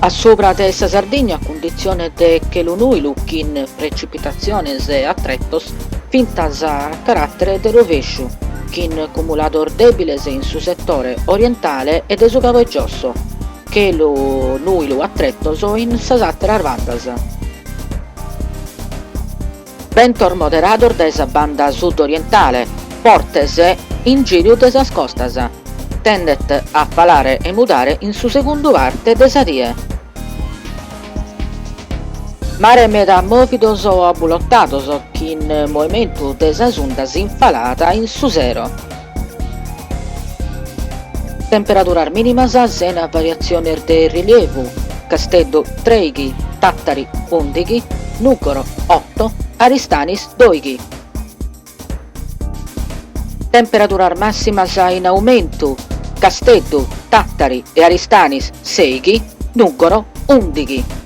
A subra de sa Sardigna cunditzione de chelu nùilu chin precipitatziones a tretos fintzas a caràtere de rovesciu, chin cumulados dèbiles in su setore orientale e de su Cabu 'e Giosso, chelu nùilu a tretos in sas àteras bandas. Bentos moderados dae sa banda sud-orientale, fortes in gìriu de sas costas. Tendet a falare e mudare in su segundu parte de sa die. Mare meda mòvidos o abulotados chin moimentu de sas undas in falada in su sero. Temperaduras mìnimas sena variatziones de rilievu, Casteddu trèighi, Tàtari ùndighi, Nùgoro oto, Aristanis dòighi. Temperaduras màssimas in aumentu, Casteddu, Tàtari e Aristanis sèighi, Nùgoro ùndighi.